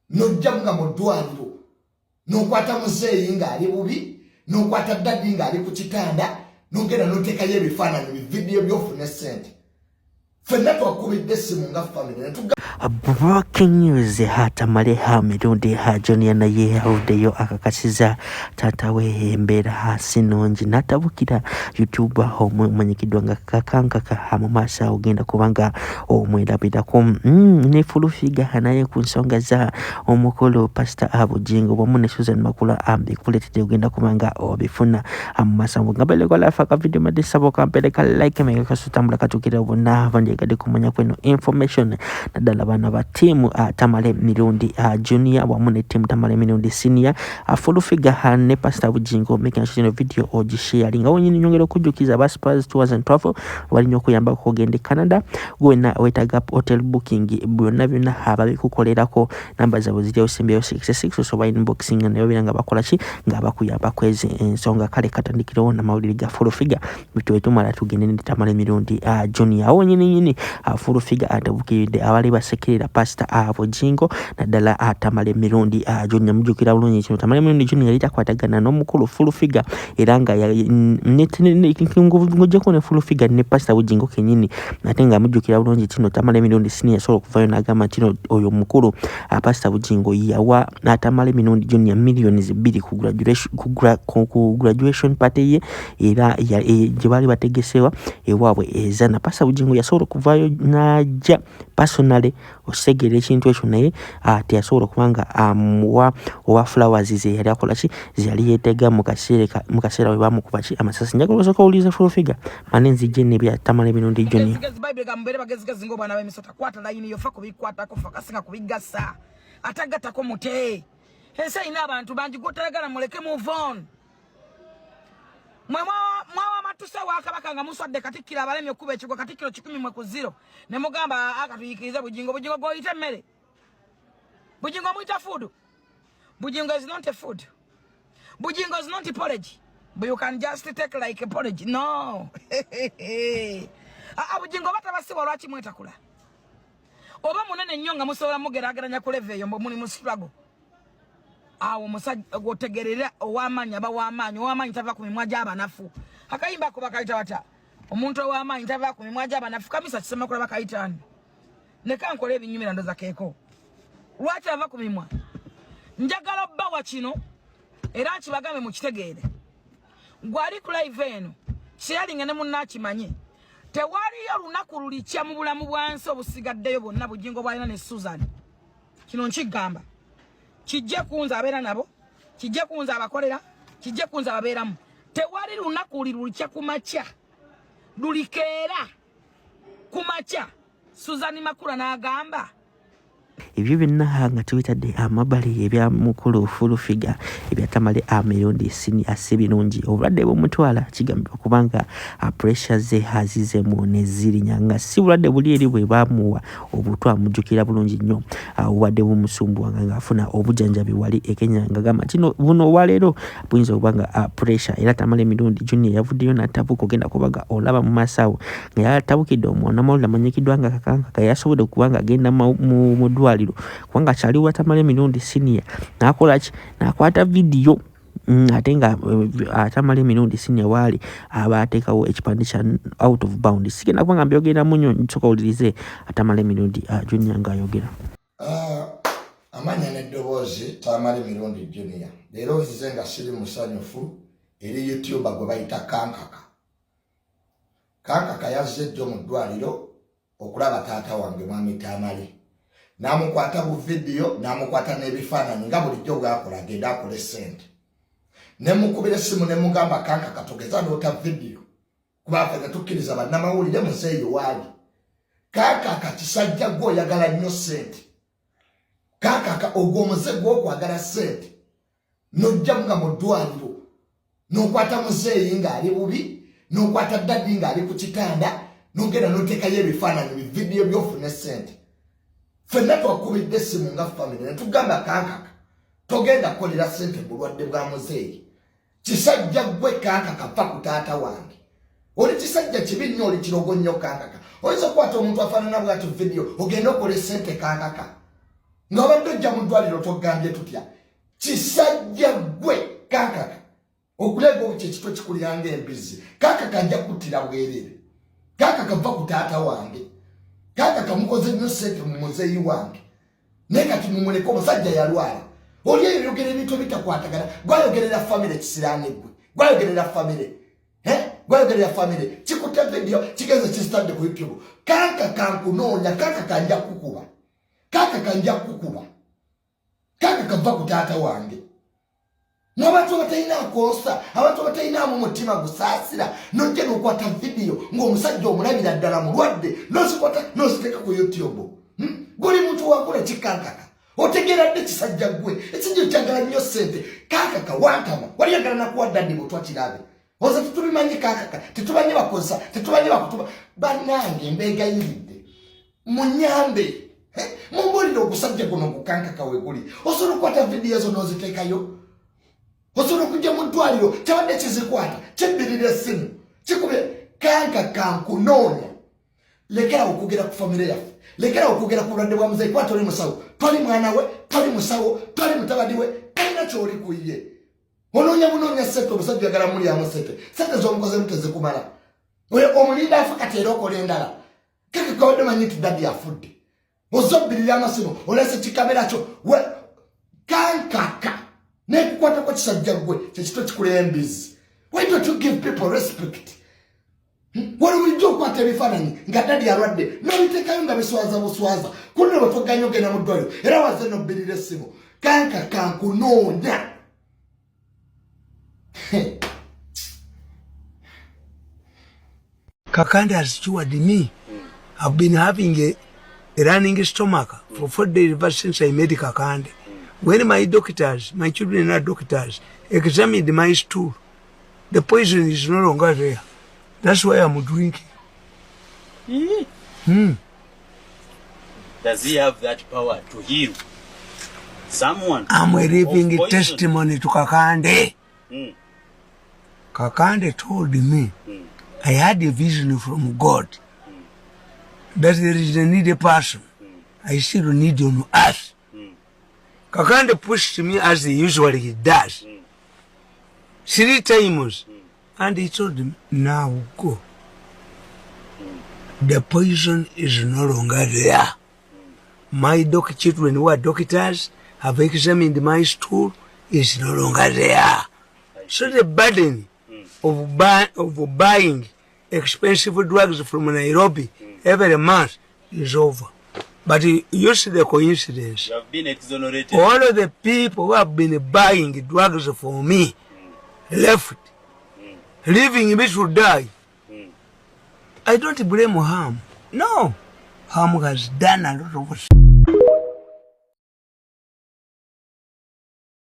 Nojja nga mu ddwaliro n'okwata muzeeyi ng'ali bubi, n'okwata daddy ng'ali ku kitanda, n'ogenda n'oteekayo ebifaananyi, bividiyo by'ofuna essente. Ffenna twakubidde essimu nga family ne tuga Breaking news: Tamale Mirundi Junior naye avuddeyo akakasiza taata we embeera si nnungi, n'atabukira YouTuber omumanyikiddwa nga Kakankaka. Mu maaso awo ogenda kubanga omwerabirako ne Full Figure naye ku nsonga za omukulu Pasita Bugingo wamu ne Susan Makula mbikuleetedde, ogenda kubanga obifuna mu maaso awo. Nga belekolafa ka video madde sabo kampereka like meka kasutambula katukira bonna bandyagadde kumanya kweno information, naddala bano ba tiimu Tamale Mirundi Junior wamu ne tiimu Tamale Mirundi Senior, Full Figure ne Pastor Bugingo. Making sure ino video ogisharinga wenyini. Nyongera okujjukiza aba Spurs Tours and Travel, balina okuyambako ogenda e Canada. Gwena wetaaga hotel booking, byonna byonna ababikukolerako, namba zaabwe ziri osembyeyo 66, osobola inboxing naye babeera nga bakola ki, nga bakuyambako ezi ensonga. Kale katandikirewo namawulire ga Full Figure, bitwe tumala tugende ne Tamale Mirundi Junior. Awo nyini nyini Full Figure atabukiridde abali basekerera Pasita Bugingo, naddala Tamale Mirundi Junior. Mujjukira bulungi kino, Tamale Mirundi Junior yali takwatagana n'omukulu Full Figure, era nga ng'oggyeko ne Full Figure ne Pasita Bugingo kenyini. Ate nga mujjukira bulungi kino, Tamale Mirundi Senior yasobola okuvayo n'agamba nti no oyo mukulu Pasita Bugingo yawa Tamale Mirundi Junior 2 million ku graduation party ye, era gye baali bategesewa ewaabwe ezana. Pasita Bugingo yasobola okuvaayo n'ajja personally okitegeera ekintu ekyo, naye teyasobola okuba nga amuwa owa flowers ze yali akola ki, ze yali yeetega mu kaseera we bamukuba ki amasasi. Njagala osooka owulirize Full Figure, mane nzijje nebya Tamale Mirundi Junior. Bagezigezi, Bayibuli egamba mubeere bagezigezi ng'obwana b'emisota. Kwata layini yo, fa kubikwatako, fa kasinga kubigasa, atagattako mute. Ensi erina abantu bangi. Gwotayagala muleke, move on. Mwe mwawa amatuse wa Kabaka nga muswadde Katikkiro abalemye okuba ekigwa Katikkiro 100 mwe ku 0, ne mugamba akatuyikirize Bugingo. Bugingo gw'oyita emmere, Bugingo muyita food. Bugingo is not a food. Bugingo is not porridge, but you can just take like a porridge. No. Ah, Bugingo batabasibwa, lwaki mwetakula? Oba munene nnyo nga musobola mugeraageranya ku level eyo, mbu muli mu struggle awo. Omusajja gwotegerera ow'amaanyi aba w'amaanyi. Ow'amaanyi tava ku mimwa gy'abanafu. Akayimba ako bakayita bata? Omuntu ow'amaanyi tava ku mimwa gy'abanafu. Kamisa kisemakula bakayita ani? Leka nkole ebinyumira ndoza keeko. Lwaki ava ku mimwa? Njagala obbawa kino era nkibagambe mukitegeere. Gwali ku live eno, kyeyalinga ne munnakimanye, tewaliyo lunaku lulikya mu bulamu bwansi obusigaddeyo bwonna Bugingo bwalina ne Susan. Kino nkigamba kijje kunze abeera nabo, kijje kunze abakolera, kijje kunze ababeeramu. Tewali lunaku lulikya ku makya, lulikeera ku makya Susan Makula n'agamba Ebyo byonna nga tubitadde amabbali, ebya mukulu Full Figure, ebya Tamale Mirundi Senior si birungi. Obulwadde bumutwala, kigambibwa kubanga pressure ze azizemu ne zirinya, nga si bulwadde buli eri bwe bamuwa obutwa. Mujjukira bulungi nnyo obubadde bumusumbuwanga ng'afuna obujjanjabi wali e Kenya, nga gamba kino buno olwaleero buyinza okuba nga pressure. Era Tamale Mirundi Junior yavuddeyo n'atabuka, ogenda kubaga olaba mu maaso awo nga yatabukidde omunnamawulire amanyikiddwa nga Kakankaka. Yasobodde okuba nga agenda mu ddwaliro kubanga akyali wa Tamale Mirundi Senior, n'akola ki, n'akwata vidiyo ate nga Tamale Mirundi Senior waali aba ateekawo ekipande kya out of bound. Sigenda kuba nga mbyogeramu nnyo, nsooka owulirize Tamale Mirundi Junior ng'ayogera. Amanya n'eddoboozi Tamale Mirundi Junior. Leero nzize nga siri musanyufu eri YouTuber gwe bayita Kankaka. Kankaka yazze jjo mu ddwaliro okulaba taata wange Mwami Tamale, n'amukwata bu vidiyo, n'amukwata n'ebifaananyi nga bulijjo bwakola, agende akole ssente. Ne mukubira essimu ne mugamba, "Kankaka, togeza n'ota vidiyo, kuba ffe tetukkiriza bannamawulire muzeeyo waali." Kankaka, kisajja gwe oyagala nnyo ssente. Kankaka, ogwo omuze gw'okwagala ssente, nojja nga mu ddwaliro n'okwata muzeeyi ng'ali bubi, n'okwata daddy ng'ali ku kitanda, n'ogenda n'oteekayo ebifaananyi, bividiyo by'ofuna essente. Ffenna twakubidde essimu nga family ne tugamba, "Kankaka, togenda kukolera ssente bulwadde bwa muzeeyi." Kisajja gwe Kankaka, va ku taata wange. Oli kisajja kibi nnyo, oli kirogo nnyo. Kankaka, oyinza okukwata omuntu afaanana bwati vidiyo ogenda okola essente? Kankaka. Nga obadde ojja mu ddwaliro togambye tutya? Kisajja ggwe kankaka okulega okyo ekitwe kikulyanga embizzi. Kankaka nja kuttira bwereere. Kankaka va ku taata wange. Kankaka mukoze nnyo ssente mu muzeeyi wange. Naye kati mumuleke omusajja yalwala. Oli eyo yogera ebintu ebitakwatagana. Gwayogerera famire kisiraani ggwe. Gwayogerera famire. Gwayogerera famire. Kikutte video kigenze kisitadde ku YouTube. Kankaka nkunoonya, kankaka nja kukuba. Kankaka nja kukuba. Kankaka va ku taata wange. N'abantu abatalina akonsa, abantu abatalinamu mutima gusaasira, n'ojja n'okwata vidiyo ng'omusajja omulabira ddala mulwadde, n'ozikwata n'oziteeka ku YouTube. Guli muntu wakola kikankaka. Otegeera dde kisajja ggwe, ekijjo kyagala nnyo ssente. Kankaka wantama, wali yagala nakuwa daddi butwa kirabe. Oze tetubimanyi kankaka, tetumanyi bakozesa, tetumanyi bakutuba. Bannange mbeegayiridde, munyambe. Mumbuulire ogusajja guno gukankaka we guli. Osobola okukwata vidiyo ezo n'oziteekayo? Osobola okujja mu ddwaliro kyabadde kizikwata, kibbirira essimu, kikube kankaka nkunoonya. Lekera okwogera ku famire yaffe, lekera okwogera ku bulwadde bwa muzeeyi, kuba toli musawo, toli mwana we, toli musawo, toli mutabani we, talina ky'oli ku ye. Onoonya bunoonya ssente, omusajja oyagala mulyamu ssente, ssente z'omukozemu tezikumala. Oyo omulinda afa kati era okola endala. Keke kabadde manyi nti daddy afudde. Ozobbirira amasimu, olese kikamera kyo, kankaka. Nekukwatako kisajja ggwe, kyekito kikula embizi. Why don't you give people respect? Wali bulijjo okwata ebifaananyi nga daddy alwadde, n'obiteekayo nga biswaza buswaza. Kuno bwe twaganya ogenda mu ddwaliro, era waze n'obbirira essimu. Kankaka nkunoonya. Kakande has cured me. I've been having a running stomach for 4 days ever since I met Kakande. When my doctors, my children are doctors, examined my stool, the poison is no longer there. That's why I'm drinking. Does he have that power to heal someone? I'm a living testimony to Kakande. Kakande told me I had a vision from God that there is a needy person. I still need on earth. Kakande pushed me as he usually does. 3 times. And he told me, now go. The poison is no longer there. My children who are doctors have examined my stool, is no longer there. So the burden of buying expensive drugs from Nairobi every month is over. But you see the coincidence. You have been exonerated. All of the people who have been buying drugs for me left, leaving me to die. I don't blame Ham. No. Ham has done a lot of